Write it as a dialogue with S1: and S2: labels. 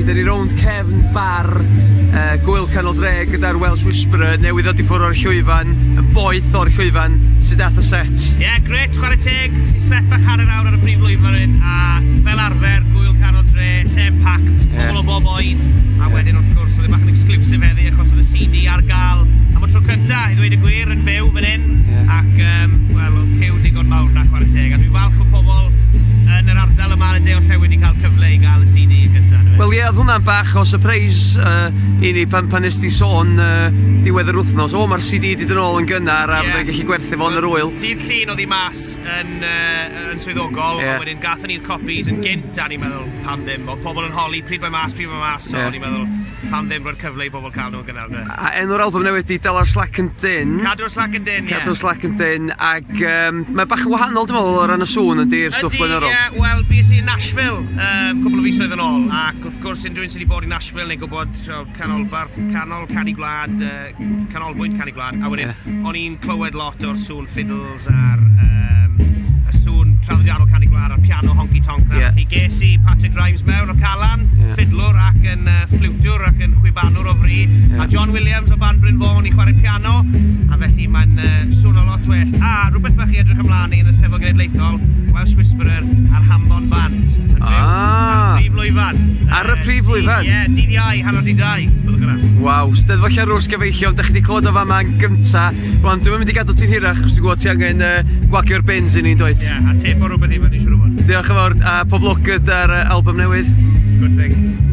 S1: Felly, dyn ni rownd cefn bar Gwyl Canol Dre gyda'r Welsh Whisperer newydd ddod i ffwrdd o'r llwyfan, yn boeth o'r llwyfan. Sut ath y set?
S2: Ie, yeah, gret, chwarae teg. Sy'n set bach hanner awr ar y prif lwyfan hyn, a fel arfer, Gwyl Canol Dre, lle packed, pobl o bob oed, a wedyn wrth gwrs, oedd e bach yn exclusive heddi achos oedd y CD ar gael am y tro cynta, i ddweud y gwir, yn fyw fan hyn, ac wel, oedd cyw digon mawr na chwarae teg, a dwi'n falch bod pobl yn yr ardal yma yn y de orllewin wedi cael cyfle i gael y CD yn gyntaf.
S1: Wel ie, oedd hwnna'n bach o surprise i ni pan, pan nes di sôn diwedd yr wythnos, o mae'r CD wedi dod yn ôl yn gynnar a yeah. gallu gwerthu fo yn yr wyl.
S2: Dydd Llun oedd hi mas yn, yn swyddogol, yeah. a wedyn gathon ni'r copies yn gynt a ni'n meddwl pam ddim. Oedd pobl yn holi pryd mae mas, pryd mae mas, so yeah. o'n i'n meddwl pam ddim roi'r cyfle i bobl cael nhw'n gynnar. De.
S1: A enw'r album newydd di Dala'r Slac yn Dyn.
S2: Cadw'r Slac yn Dyn, ie.
S1: Cadw'r Slac yn Dyn, ac um, mae bach yn wahanol, dwi'n meddwl, o ran y sŵn yn di'r stwff blaenorol.
S2: Ydy, ie, wel, bues i yn Nashville cwbl o fisoedd yn ôl, ac wrth gwrs, unrhyw un sydd wedi bod i Nashville neu'n gwybod so, canolbarth, canol canu gwlad, canolbwynt canu gwlad, a wedyn yeah. o'n i'n clywed lot o'r sŵn fiddles a'r um, y sŵn traddodiadol canu gwlad a'r piano honky tonk na. Yeah. Felly ges i Patrick Rimes mewn o Calan, yeah. ffidlwr ac yn ffliwtiwr ac yn chwibanwr o fri, yeah. a John Williams o Band Bryn Fôn i chwarae piano, a felly mae'n sŵn o lot well. A rhywbeth bach i edrych ymlaen i yn y Steddfod Genedlaethol, Welsh Whisperer a'r Hambon Band. Yn fyw ar y prif lwyfan.
S1: Ar y prif lwyfan?
S2: Ie, dydd Iau, hanner 'di dau. Byddwch yna.
S1: Waw, Steddfod Llanrwst gyfeillion, da chi wedi clywed o fama yn gynta. Rwan, dwi'm yn mynd i gadw ti'n hirach, achos dwi'n gwybod ti angen gwagio'r bins i ni, dwyt?
S2: Ie, yeah, a tepo rhywbeth i fyny, siŵr o fod.
S1: Diolch yn fawr, a pob lwc gyda'r album newydd.
S2: Good thing.